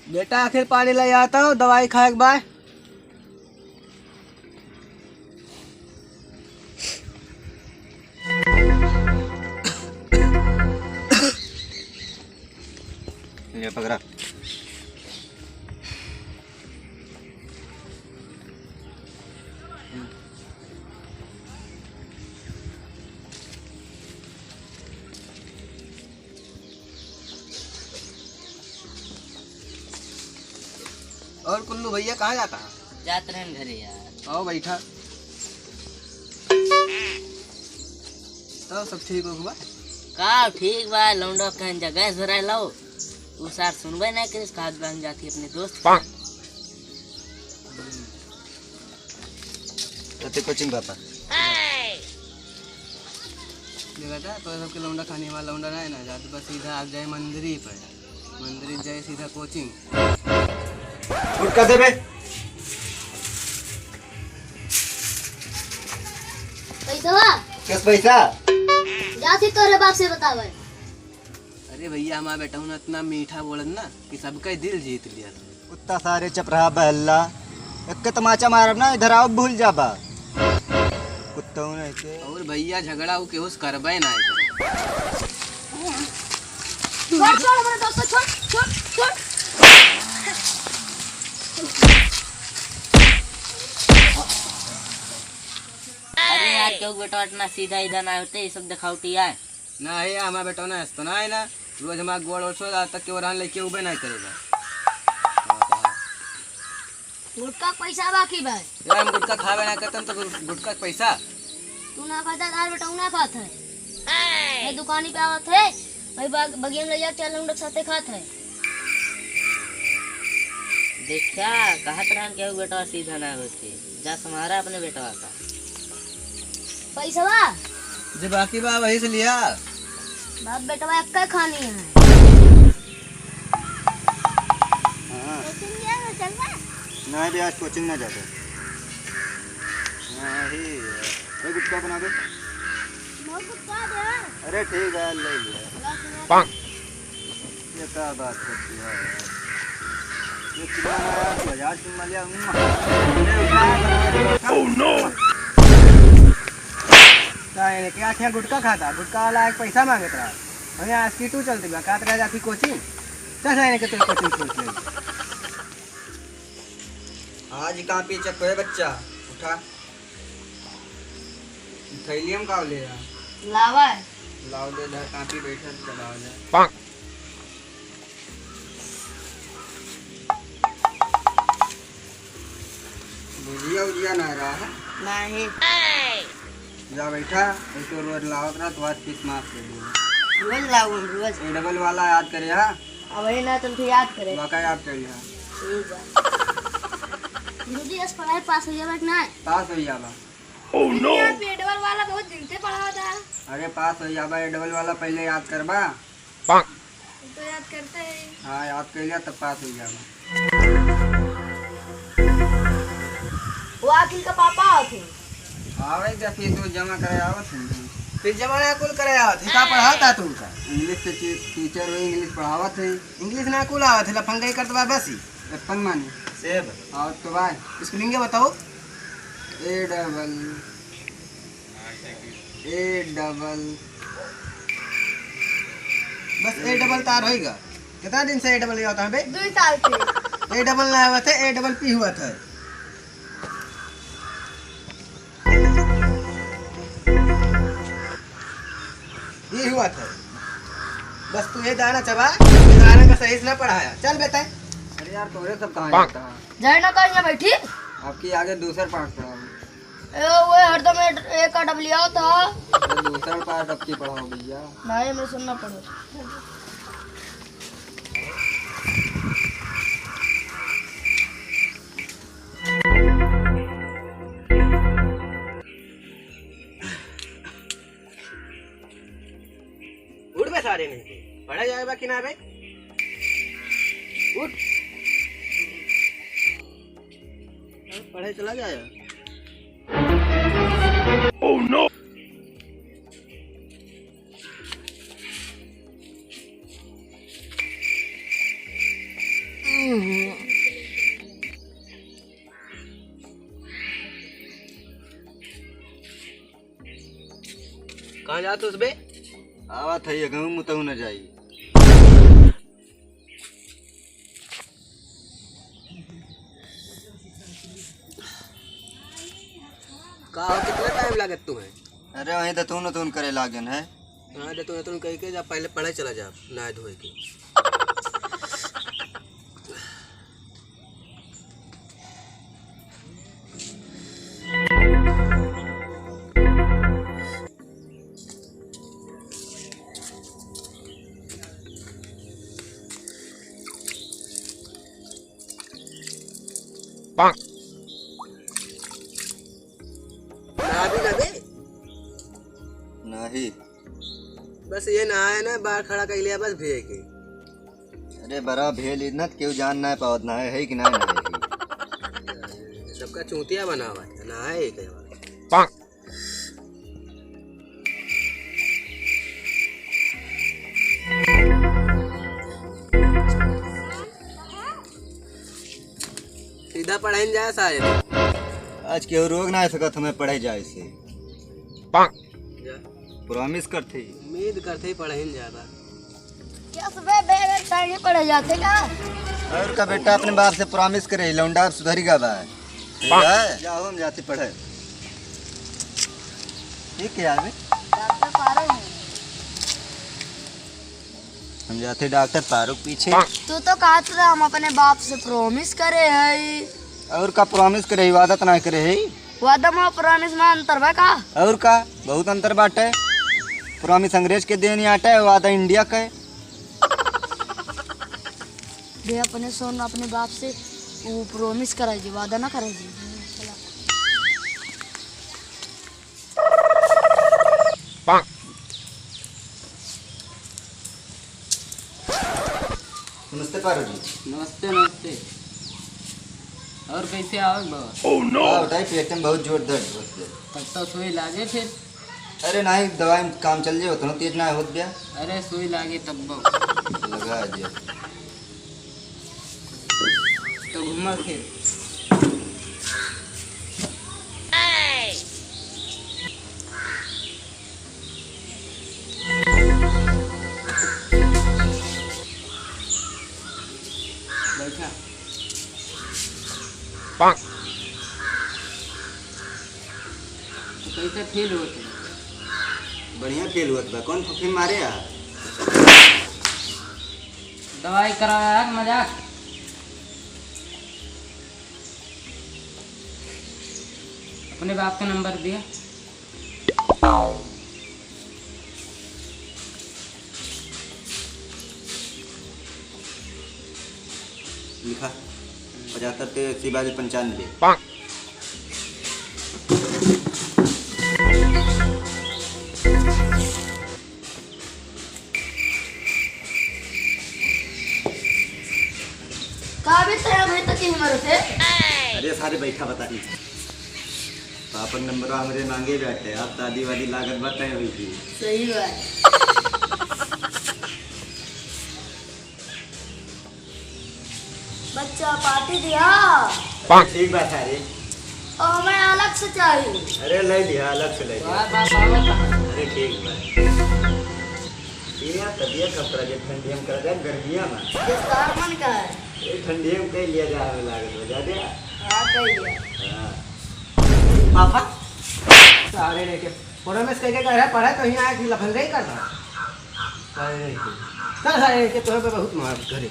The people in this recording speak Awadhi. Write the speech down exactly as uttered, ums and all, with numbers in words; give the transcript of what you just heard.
बेटा, आखिर पानी ले आता हूँ, दवाई खाए के बाद। ये पकड़ा। और कुल्लू भैया कहाँ जाता है? जात रहन घरे यार। आओ बैठा। तो सब ठीक हो हुआ? का ठीक बा, लौंडो कहन जा गैस भराए लाओ। उ सार सुनबे ना करिस, कहत बा हम जाती अपने दोस्त के। कते कोचिंग पापा? देखा था, तो सबके लौंडा खाने वाला लौंडा ना है ना, जाते बस सीधा आप जाए मंदिरी पर। मंदिरी जाए सीधा कोचिंग। गुटखा देबे? पैसा? किस पैसा? जाती तोरे बाप से बतावे। अरे भैया, हमार बेटवा ना इतना मीठा बोलत ना कि सबका दिल जीत लिया। कुत्ता सारे चप रहा बहल्ला, एक के तमाचा मारब ना, इधर आओ भूल जाबा। कुत्ता नहीं के। और भैया, झगड़ा हो केहू से करबे ना करे। छोड़, छोड़, हमारे दोस्त, छोड़, छोड़, छोड़। अरे यार, क्यों बेटा इतना सीधा इधर ना होते, ये सब दिखावटी है। ना है, हमार बेटवा ना हंसतो ना है ना, रोज हमार गोड़ ओड़ सो, आज तक के ओरान लेके उबे ना करेगा। गुटखा के पैसा बाकी बा। यार, हम गुटखा खावे ना करते, हम तो गुटखा के पैसा। तू ना खाता, तार बेटवा ना खात है। मैं दुकानी पे आवत है, भाई बग-, बगिया में ले जाके चार लौंडा के साथे खात है। देखा, कहत रहन कि बेटवा सीधा ना होते। जा सम्हारा अपने बेटवा का। पैसवा? जे बाकी बा, वही से लिया। बाप बेटवा एक्का खानी है। हाँ। कोचिंग गया तो चल बा? नहीं बे, आज कोचिंग ना जाते। नहीं, कोई गुटखा बना दे। मैं गुटखा दे। अरे ठीक है, ले लिया। ला, सुना। ये का बात करती है यार? ये चुम्मा ना यार, तू हजार चुम्मा लिया, उम्मा। Oh no! का इन्हें क्या, क्या गुटखा खाता? गुटखा वाला एक पैसा मांगत रहा। हम यहाँ स्कीटू चलती बा, कात रह जाती कोचिंग। चल, इन्हें के तो कोचिंग छोड़ के। आज कहाँ पीछे कोई बच्चा उठा। थैलिया में का ले आ? लावा है। लाव दे, धर कापी, बैठा से दबाव ले। पाक। भुजिया उजिया ना रहा है? नहीं। जा बैठा, ऐसे रोज लावत रहा, तो आज फीस माफ कर दूँ। रोज लाऊं, रोज। ए डबल वाला याद करे, हाँ? अब ये ना तुम तो याद करे। वाका याद कर लिया। ठीक बा। गुरुजी, आज पढ़ाई पास हो जाबा कि ना? पास हो जाबा। Oh no! यार, ये डबल वाला बहुत दिन से पढ़ा था। अरे पास हो जाबा, ये डबल वाला पहले याद करबा। पाक। तो याद करते हैं। हाँ, याद कर लिया तब पास हो जाबा। वो अखिल का पापा आते हैं। आवे जब फीस वो जमा करे आवत हैं। फीस जमा ना कुल करे आवत हैं, का पढ़ाता तू का? इंग्लिश के टी-, टीचर हो, इंग्लिश पढ़ावत हैं। इंग्लिश ना कुल आवत है, लफंगाई करत बा बस ही। एप्पल माने? सेब। और तो भाई? स्पेलिंग बताओ। ए डबल, ए डबल, बस ए डबल तार होइगा। कितना दिन से ए डबल ही होता है बे? दो साल से। ए डबल ना हुआ था, ए डबल पी हुआ था। ये हुआ था। बस तू ये दाना चबा, ये दाना का सही से ना पढ़ाया। चल बेटा। अरे यार, तोरे सब कहाँ जाता है? जाए ना कहीं, यहाँ बैठी। आपकी आगे दूसर पाठ पढ़ाओ। ए, वो हरदम ए, ए का डबलिया था। अरे दूसर पाठ अब की पढ़ाओ भैया। भाई, हमें सुनना पड़ो। उठ बे सारे नहीं के। पढ़ा जाए बा कि ना बे? उठ। पढ़े चला जाए। Oh no! का तुस बे? आवत है, ये कहूँ मुतहु न जाई। का हो, कितना टाइम लागत तुम्हें? अरे, वहीं दतून उतून करे लागन है। हाँ, दतून उतून कह के जा, पहले पढ़े चला जा, नहाए धोए के। ना भी ना बे। नहीं। बस ये ना आए ना, बाहर खड़ा कर लिया बस भैया के। अरे बड़ा भेल इतना केहू जान ना पावत ना है, है कि ना, ना है। सबका चूतिया बना हुआ है, ना है एक है। सीधा पढ़े न जाए सारे। आज केहू रोक ना सकत हमें पढ़े जाए से। जा। Promise करते ही। उम्मीद करते ही पढ़े न जाबा। क्या सुबह बेरे टाइम ही पढ़े जाते का? और का बेटा अपने बाप से promise करे, लौंडा अब सुधरी गा बा। ठीक है? जाओ हम जाते पढ़े। ठीक है यार। डॉक्टर पारो है। हम जाते डॉक्टर पारो के पीछे। तू तो कहत रहा हम अपने बाप से promise करे हई। और का promise करे हई, वादा त ना करे हई। वादा मा promise मा अंतर बा का? और का, बहुत अंतर बाटे। Promise अंग्रेज के देन आटे, वादा इंडिया के। बे अपने सोन अपने बाप से वो promise कराई जी, वादा ना कराई जी। नमस्ते पारो जी। नमस्ते, नमस्ते। और कैसे आओ बाबा? Oh no! हाँ, बताई, पेट में बहुत जोर दर्द होत बा। तब तो सुई लागे फिर। अरे नहीं, दवाई में काम चल जाए, उतना तेज ना होत बा। अरे सुई लागे तब लगा दिया। तो घूमा फिर। बैठा। तो कैसे feel होत है? बढ़िया feel होत बा। कौन फफी मारे आ? दवाई कराया है, मजाक। अपने बाप का नंबर दिया। लिखा, पचहत्तर तेरह अस्सी बाईस पंचानवे। का बे तोरा भाई तक ही मरत है? अरे सारे बैठा बता दी। तो अपन नंबर हमरे मांगे बैठे, आप दादी वादी लागत बताए हुई थी। सही बात। बच्चा पार्टी दिया। ठीक बात है रे। और हमें अलग से चाहिए। अरे ले लिया, अलग से ले लिया। वाह, वाह, वाह, वाह। अरे ठीक बा। ये तबियत खराब है, ठंडी हम कर दे गर्मिया में। दस्तार मन का है। ये ठंडी में कह लिया जा, हमें लागत हो जा दे। हाँ, कह लिया। हाँ। पापा, सारे लेके promise करके कह रहे पढ़े तो यहाँ आके लफंगई कर रहा। सारे लेके। कल सारे लेके तोहरे पे बहुत मार करे।